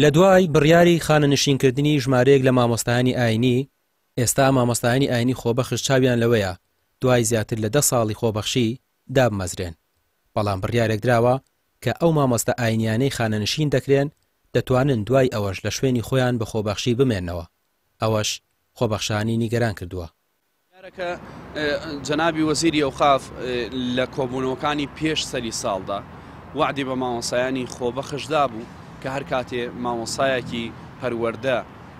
لە دوای بڕیاری خانەنشینکردنی ژمارەیەک لە مامۆستایانی ئاینی، ئێستا مامۆستایانی ئاینی خۆبەخش چاویان لەوەیە دوای زیاتر لە دە ساڵی خۆبەخشی دابمەزرێن، بەڵام بڕیارێک دراوە کە ئەو مامۆستا ئاینیانەی خانەنشین دەکرێن دەتوانن دوای ئەوەش لە شوێنی خۆیان بە خۆبەخشی بمێنەوە، ئەوەش خۆبەخشانی نیگەران کردووە. دیارە کە جەنابی وەزیری ئەوقاف لە کۆبوونەوەکانی پێش سەری ساڵدا وەعدی بە مامۆستایانی خۆبەخش دابوو کە هەر کاتێ مامۆستایەکی پەروەردە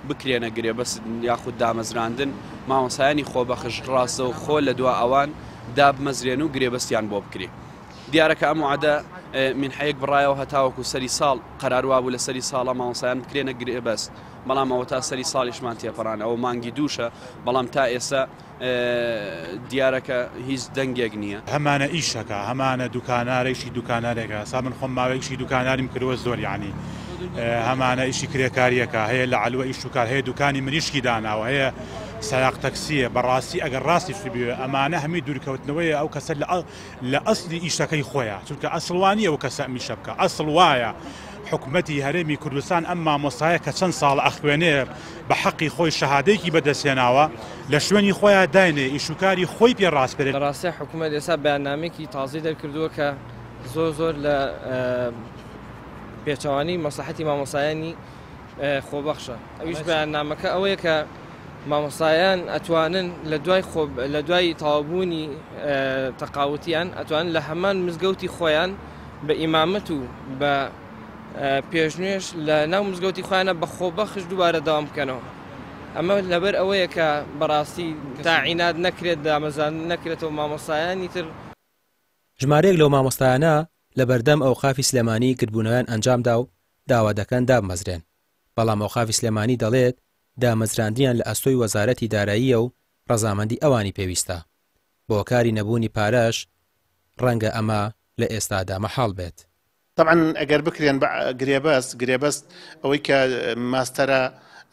بکرێنە گرێبەست یاخود دامەزراندن مامۆستایانی خۆبەخش ڕاستەوخۆ لە دوا ئەوان دابمەزرێن و گرێبەستیان بۆ بکرێ. دیارە کە ئەم وعدە مینحەیەک بڕایەوە هەتاوەکو سەری ساڵ قەرار وابوو لە سەری ساڵە مامۆستایان بکرێنە گرێبەست بەڵام ئەوە تا سەری ساڵیشمان تێپەڕان ئەوە مانگی دووشە بەڵام تا ئێستا دیارە کە هیچ دەنگێک نییە. هەمانە ئیشەکە هەمانە دوکانارە ئیشی دوکانارێکە سا من خۆم ماوەیەکشی دوکاناریم کردووە زۆر یعنی هەمانە ئیشی کرێکاریەکە هەیە لە عەلوە ئیش و کار هەیە دوکانی مریشکی داناوە هەیە سەیاق تەکسیە بەڕاستی ئەگەر ڕاستی بوێ ئەمانە هەمی دوورکەوتنەوەیە ئەو کەسە لە لە ئەسلی ئیشەکەی خۆیا چونکە ئەسڵ وانیە ئەو کەسە ئەم ئیشە بکا ئەسڵ وایە حکومەتی هەرێمی کوردستان ئەم مامۆستایە کە چەند ساڵە ئەخوێنێ بە حەقی خۆی شەهادەیەکی بەدەست هێناوە لە شوێنی خۆیا داینێ ئیشوکاری خۆی پێ ڕاسپێرێ. لە ڕاستیا حکومەت ئێستا بەیاننامەیەکی تازەی دەرکردووە کە زۆر زۆر لە پێچەوانەی مەسڵەحەتی مامۆستایانی خۆبەخشە ئەویش بەیاننامەکە ئەوەیە کە مامۆستایان ئەتوانن لە دوای خۆ لە دوای تەواوبوونی تەقاوتیان ئەتوانن لە هەمان مزگەوتی خۆیان بە ئیمامەت و بە پێشنوێژ لە ناو مزگەوتی خۆیانە بە خۆبەخش دووبارە داوام بکەنەوە ئەمە لەبەر ئەوەیە کە بەڕاستی تاعینات نەکرێت دامەزان نەکرێتەوە مامۆستایانی تر. ژمارەیەک لەو مامۆستایانە لە بەردەم ئەوقافی سلێمانی گردبوونەوەیان ئەنجامدا و داوا دەکەن دابمەزرێن، بەڵام ئەوقافی سلێمانی دەڵێت دامەزراندنیان لە ئەستۆی وەزارەتی داراییە و ڕەزامەندی ئەوانی پێویستە. بە هۆکاری نەبوونی پارەش ڕەنگە ئەمە لە ئێستادا مەحاڵ بێت. تەبعەن ئەگەر بکرێن بە گرێبەست، گرێبەست ئەوەی کە ماستەرە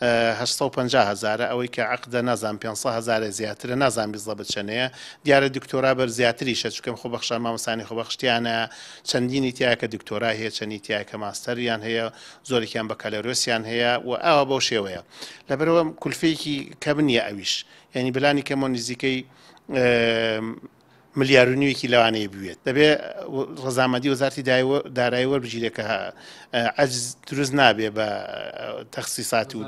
850 هەزارە، ئەوەی کە عەقدە نازانم 500 هەزارە زیاترە، نازانم بیزەبت چەنەیە، دیارە دکتۆرا بەر زیاتریشە، چونکە خۆبەخشان مامۆستایانی خۆبەخش تیانە چەندینی تیایە کە دکتۆرای هەیە، چەندی تیایە کە ماستەریان هەیە، زۆرێکیان بەکالۆریۆسیان هەیە و ئاوا بەو شێوەیە. لەبەرئەوە کولفەیەکی کەم نییە ئەویش. یانی بەلانی کەمەوە نزیکەی ملیار و نیوێکی لەوانەیە بوێت. دەبێ ڕەزامەندی وەزارەتی دارایی وەربگیرێ کە عەجز دروست نابێ بە تەخسیسات و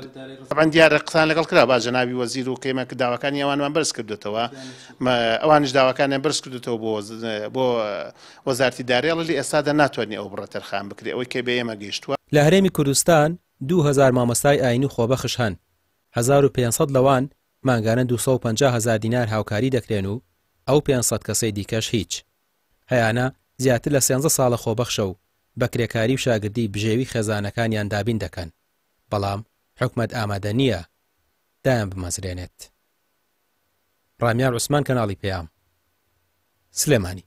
تەبعەن دیارە قسان لەگەڵ کرا با جەنابی وەزیر و کەیمە کە داواکانی ئەوانمان بەرز کردوێتەوە ئەوانیش داواکانیان بەرز کردوێتەوە بۆ بۆ وەزارەتی دارایی ئەڵێ لە ئێستادا ناتوانێ ئەو بڕە تەرخان بکرێ ئەوەی کە بە ئێمە گەیشتووە. لە هەرێمی کوردستان 2000 مامۆستای ئایینی خۆبەخش هەن، 1500 لەوان مانگانە 250 هەزار دینار هاوکاری دەکرێن و ئەو 500 کەسەی دیکەش هیچ. هەیانە زیاتر لە سێنزە ساڵە خۆبەخشە و بە کرێکاری و شاگردی بژێوی خێزانەکانیان دابین دەکەن، بەڵام حکومەت ئامادە نییە دایانبمەزرێنێت. ڕامیار عوسمان کەناڵی پەیام، سلێمانی.